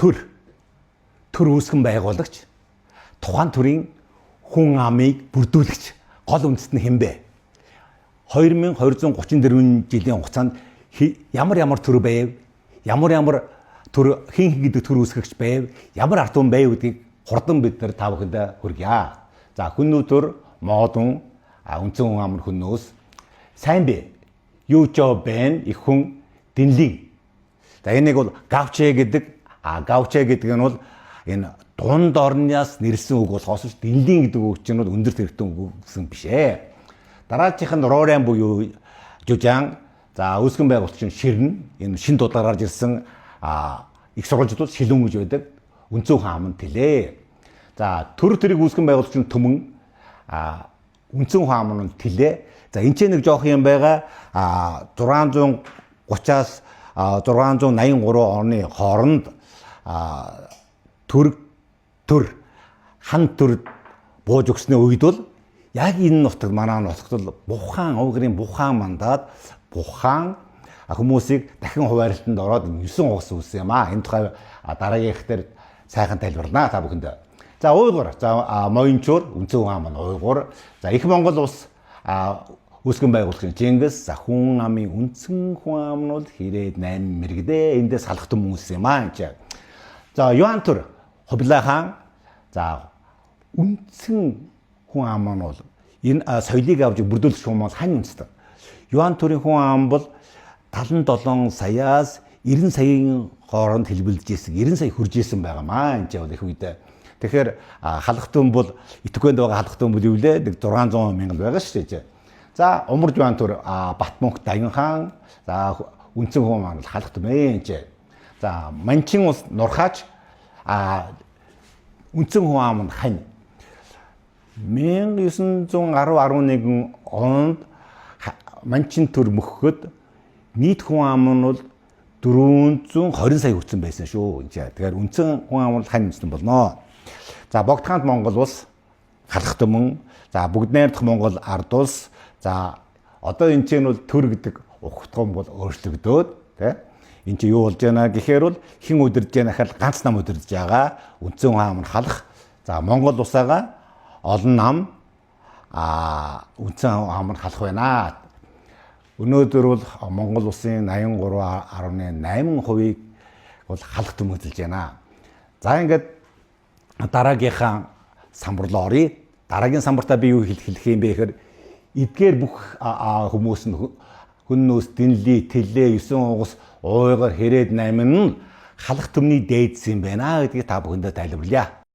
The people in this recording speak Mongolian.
Төр төр үүсгэн байгуулагч, тухайн төрийн хүн амыг бүрдүүлэгч гол үндэст нь хэн бэ? 2234 жилийн хугацаанд ямар ямар төр байв? Ямар ямар төр, хэн хэн гэдэг төр үүсгэгч байв? Ямар ард түмэн байв гэдгийг хурдан бид нар та бүхэндээ хүргье. За, хүннү төр, модун, үндсэн хүн ам хүннөөс сайн бэ? Юу ч байна? Их хүн дэнлийн. За, энийг бол гавчэ гэдэг, гавчэ гэдэг нь бол энэ дунд орноос нэрсэн үг болохоос ш дэнлийн гэдэг үг чинь бол өндөр тэрэгтэн үг гэсэн биш ээ. Дараачих нь Рорен буюу Жужан. За, үүсгэн байгуулагч нь Ширнэ. Энэ шин дуудлаар гарч ирсэн их сургуульчид бол Шилүүн гэж байдаг. Үндсэн хаан нь Тэлээ. За, төр тэрийг үүсгэн байгуулагч нь Түмэн. Үндсэн хаан нь Тэлээ. За, энэ ч нэг жоох юм байгаа. 630-аас 683 оны хооронд түрэг төр хан төр бууж өгсөний үед бол яг энэ нутаг, манай нутагт бол Бухаан, Уйгурын Бухаан мандаад Бухаан хүмүүсийг дахин хуваарлтанд ороод 9 угс үүссэн юм аа. Энэ тухай дараагийнх дээр сайхан тайлбарлана та бүхэнд. За, Уйгур, за, Моёнчуур, үндсэн хаан маань Уйгур. За, их Монгол улс үүсгэн байгуулагч Чингис. За, хүн амын үндсэн хүн ам нь бол хэрээд 8 мэрэгдээ. Эндээс халах түмэн үүссэн юм аа энэ чинь. За, Юан төр, Хубилай хаан. За, үндсэн хүн ам нь бол энэ соёлыг авч бүрдүүлэх хүн бол хань үндэстэн. Юан төрийн хүн ам бол 77 саяас 90 саяын хооронд хэлбэлдэж исэн, 90 сая хүрж исэн байгаа маа энэ ч бол их үедээ. Тэгэхээр халах түмэн бол Итгэвэнд байгаа халах түмэн бол юу лээ? Нэг 600 мянган байгаа шүү дээ. За, Умар Жуан төр, Батмөнх Дагин хаан. За, үндсэн хүн ам бол халах түмэн энэ ч. За, Манчин улс Нурхаач, үндсэн хүн ам нь хань. 1910 11 онд Манчин төр мөхөхөд нийт хүн ам нь бол 420 сая хүрсэн байсан шүү. Тэгэхээр үндсэн хүн ам бол хань үндэстэн болно. За, Богдхаант Монгол улс халах түмэн. За, бүгд найрамдах Монгол ард улс. За, одоо энэ чинь бол төр гэдэг ухтгон бол өөрчлөгдөөд тий. Энэ чинь юу болж байна гэхээр бол хэн удирдах байна гэхээр ганц нам удирдах байгаа. Үндсэн хүн ам нь халах. За, Монгол улсаага олон нам, үндсэн ам нь халах байна. Өнөөдөр бол Монгол улсын 83.8%-ийг бол халах түмэн эзэлж байна. За, ингээд дараагийнхаа самбар руу оръё. Дараагийн самбартаа би юу хэлэх юм бэ гэхээр эдгээр бүх хүмүүс нь хүннөөс Дэнли, Тэлээ, 9 угс, Уйгар, Хэрээд 8 нь халах түмний дээдс юм байна гэдгийг та бүхэндээ тайлбарлая.